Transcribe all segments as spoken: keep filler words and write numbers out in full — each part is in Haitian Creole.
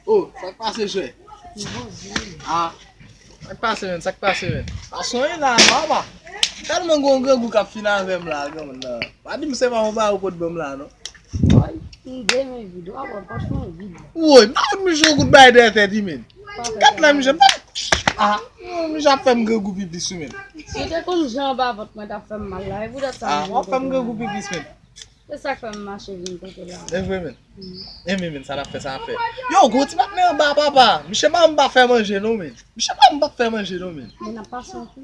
Oh, sa k pase, chè? Ah, sa k pase, menn? Sa k pase, menn? Pa sonje la, papa. Tèlman gon grangou k ap fin avè m la, granmoun nan. Pa di m se pa yon bagay ou pot ban m la, non. Woy, m demen vid, w ap wè, franchman, vid. Woy, m ta fout misye yon kout bay dèyè tèt li, menn. Gad la, misye, m ta, ah, misye ap fè m grangou pi plis, wi, menn. Si w te konn jan anba vant mwen t ap fè m mal la, e poutèt sa. Ah, w ap fè m grangou pi plis, menn. Se sa k fè m mache vin kote w la. E vre, menn. Mm. E men, menn, sa n ap fè, sa n ap fè. Yo, gwo ti patnè anba, papa. Misye pa m pa fè manje, non, menn. Misye pa m pa fè manje, non, menn. Men n ap pase yon kou.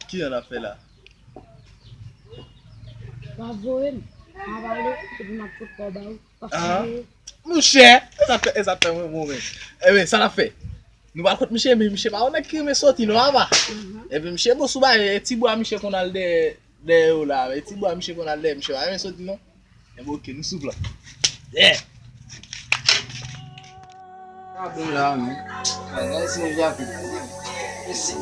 Ki jan n ap fè la? W ap voye m. M ap ale, epi m ap fout kò ba ou. W ap fè. Monchè, e sa fè, e sa fè mwen, mwen, menn. E men, sa n ap fè? Nou pral kot misye, men misye pa yon nèg ki renmen soti, non, papa. Mhm. Epi misye bon sou bagay, e ti bwa misye konn al dèyè, dèyè yo la, e ti bwa misye konn al dèyè, misye pa renmen soti, non. Enben, oke, nou sou plan. Yeah! Sa bon la, non. Bagay se Japi. Mèsi.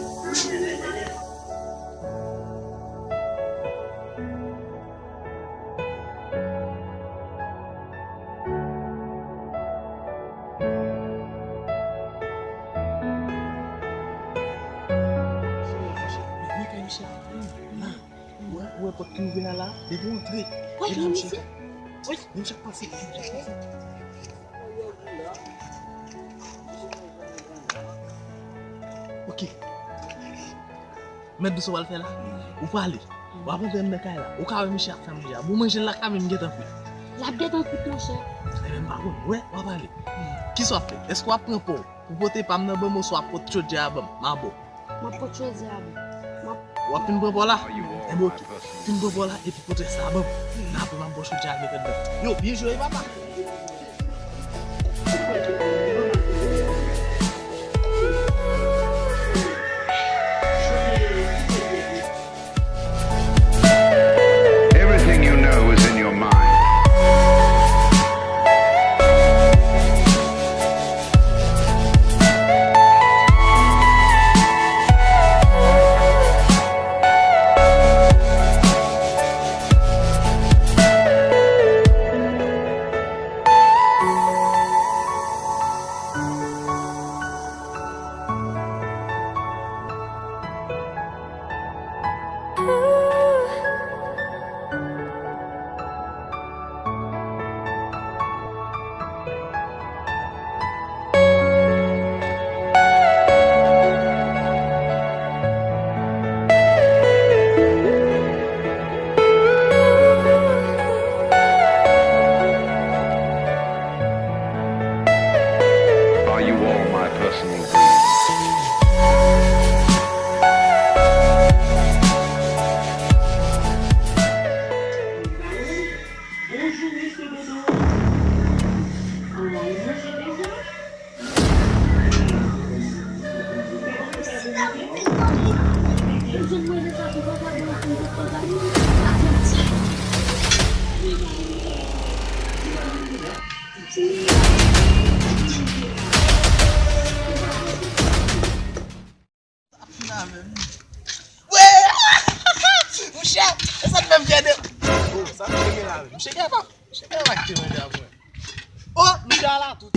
Ou wè, ou wè pòt ki ouvè a la? Depi w antre, wi, men misye. Wi, men misye ap pase, men misye ap pase. Oke. Mèt, sa w pral fè la? Ou prale. W ap antre anndan kay la. Ou ka wè misye ap fè manje a. Bon, manje l la ka menm gentan kwit. L ap gentan kwit, monchè. Ebyen, m pa konn. Wè, w ap ale. Kisa w ap fè? Èske w ap pran pa w pou pote pa m nan ban m, oswa w ap pot chodyè a ban m? M a bon. M ap pot chodyè a ban m. M ap... W ap fin pran pa w la? Enben, oke. Fin pran pa w la, epi pot rès la ban m. Apre, m ap ba w chodyè a mete anndan. Yo, byen jwe, wi, papa. Everything you know is in your mind. Are you all my personal dreams? Sa ap fin avè m. Wè! Monchè, e sa k fè m fyè de... Oh, sa misye gen la menm? Misye gen pa, misye gen pa ki te mande avè mwen. Oh, misye a la tou.